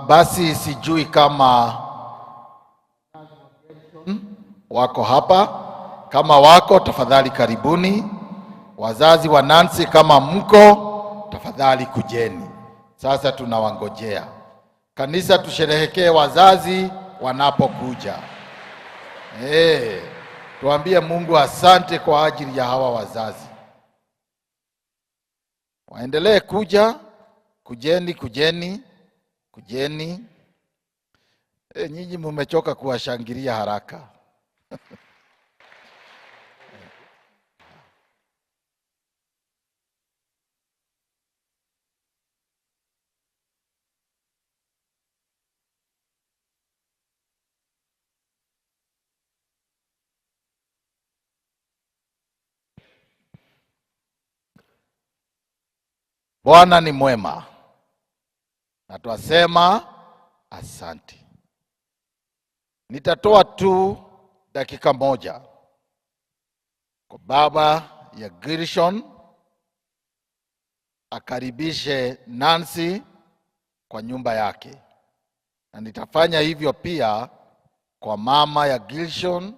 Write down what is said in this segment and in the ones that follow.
Basi sijui kama wako hapa. Kama wako, tafadhali karibuni. Wazazi wa Nancy, kama mko, tafadhali kujeni. Sasa tunawangojea. Kanisa, tusherehekee wazazi wanapokuja. Tuambie Mungu asante kwa ajili ya hawa wazazi. Waendelee kuja, kujeni, kujeni, kujeni. Nyinyi mumechoka kuwashangilia haraka. Bwana ni mwema na twasema asante. Nitatoa tu dakika moja kwa baba ya Gershon akaribishe Nancy kwa nyumba yake, na nitafanya hivyo pia kwa mama ya Gershon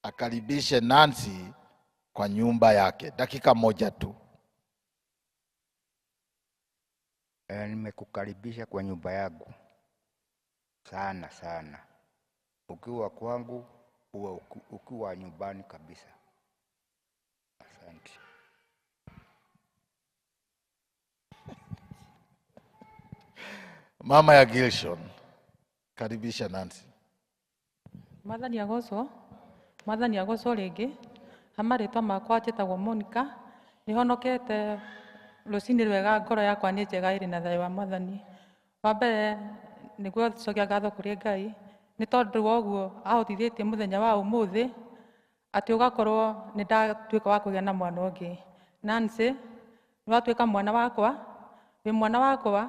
akaribishe Nancy kwa nyumba yake. Dakika moja tu. Nimekukaribisha kwa nyumba yangu sana sana. Ukiwa kwangu, uwe ukiwa nyumbani kabisa. Asante. Mama ya Gilshon, karibisha Nancy. Mwathani agocwo, Mwathani agocwo rĩngĩ. Ha marĩtwa makwa njĩtagwo Monica, nĩhonokete rũcinĩ rwega, ngoro yakwa nĩ njega ĩrĩ na thayũ wa Mwathani. Wa mbere nĩguo cokia ngatho kũrĩ Ngai nĩ tondũ wa ũguo ahotithĩtie mũthenya wa ũmũthĩ atĩ ũgakorwo nĩ ndatuĩka wa kũgĩa na mwana ũngĩ. Nancy, nĩ watuĩka mwana wakwa, wĩ mwana wakwa,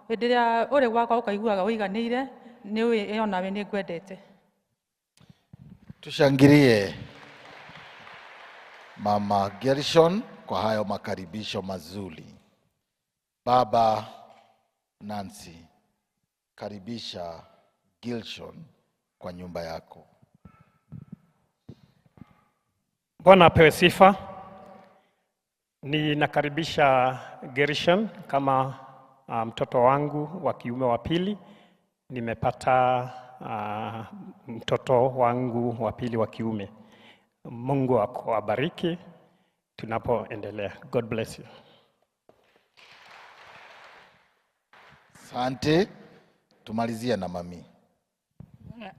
hĩndĩ ĩrĩa ũrĩ gwakwa ũkaiguaga ũiganĩire, nĩ ũĩ onawe nĩ ngwendete. Tushangilie Mama Gershon kwa hayo makaribisho mazuri. Baba Nancy, karibisha Gilshon kwa nyumba yako. Bwana apewe sifa. Ninakaribisha Gershon kama mtoto wangu wa kiume wa pili. Nimepata mtoto wangu wa pili wa kiume. Mungu akubariki tunapoendelea. God bless you. Asante. Tumalizie na mami.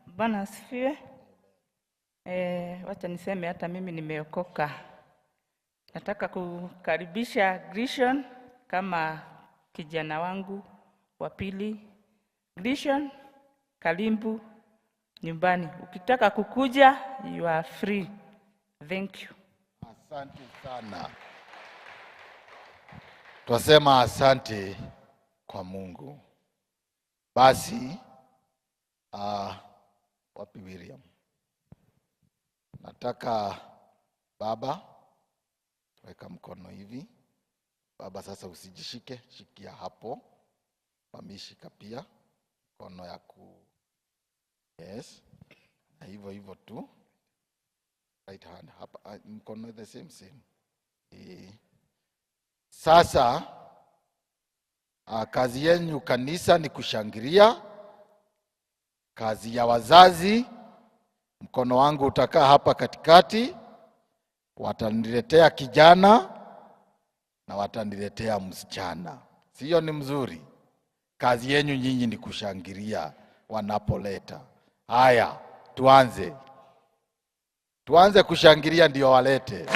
Bwana asifiwe. Wacha niseme hata mimi nimeokoka. Nataka kukaribisha Grishon kama kijana wangu wa pili. Grishon, karibu nyumbani. Ukitaka kukuja, you are free. Thank you. Asante sana. Twasema asante kwa Mungu. Basi, wapi William? Nataka baba, weka mkono hivi. Baba sasa usijishike, shikia hapo. Mami shika pia mkono ya ku. Yes. Na hivyo hivyo tu. Right hand hapa, mkono the same same. Sasa kazi yenu kanisa ni kushangilia. Kazi ya wazazi, mkono wangu utakaa hapa katikati, wataniletea kijana na wataniletea msichana. Sio ni mzuri? Kazi yenu nyinyi ni kushangilia wanapoleta. Haya, tuanze. Tuanze kushangilia ndio walete.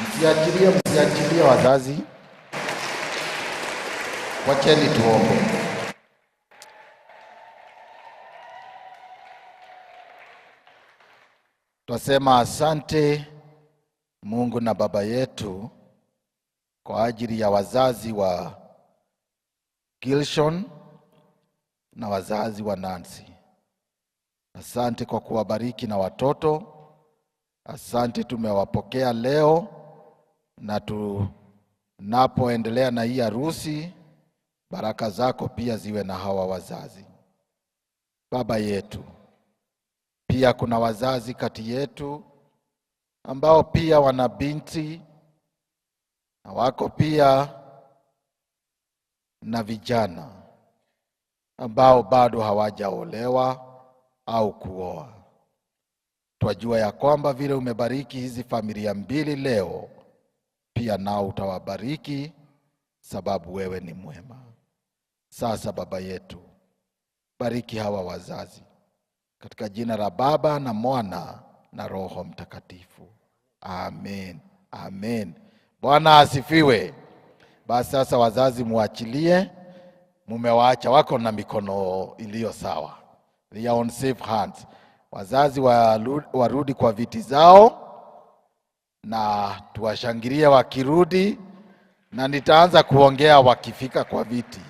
Msiachilie, msiachilie wazazi. Wacheni tuombe. Twasema asante Mungu na Baba yetu kwa ajili ya wazazi wa Gilshon na wazazi wa Nancy. Asante kwa kuwabariki na watoto. Asante, tumewapokea leo na tunapoendelea na hii harusi, baraka zako pia ziwe na hawa wazazi. Baba yetu, pia kuna wazazi kati yetu ambao pia wana binti na wako pia na vijana ambao bado hawajaolewa au kuoa. Twajua ya kwamba vile umebariki hizi familia mbili leo, pia nao utawabariki, sababu wewe ni mwema. Sasa Baba yetu, bariki hawa wazazi katika jina la Baba na Mwana na Roho Mtakatifu. Amen, amen. Bwana asifiwe. Basi sasa wazazi muachilie, mumewaacha wako na mikono iliyo sawa, they are on safe hands. Wazazi warudi kwa viti zao na tuwashangilie wakirudi, na nitaanza kuongea wakifika kwa viti.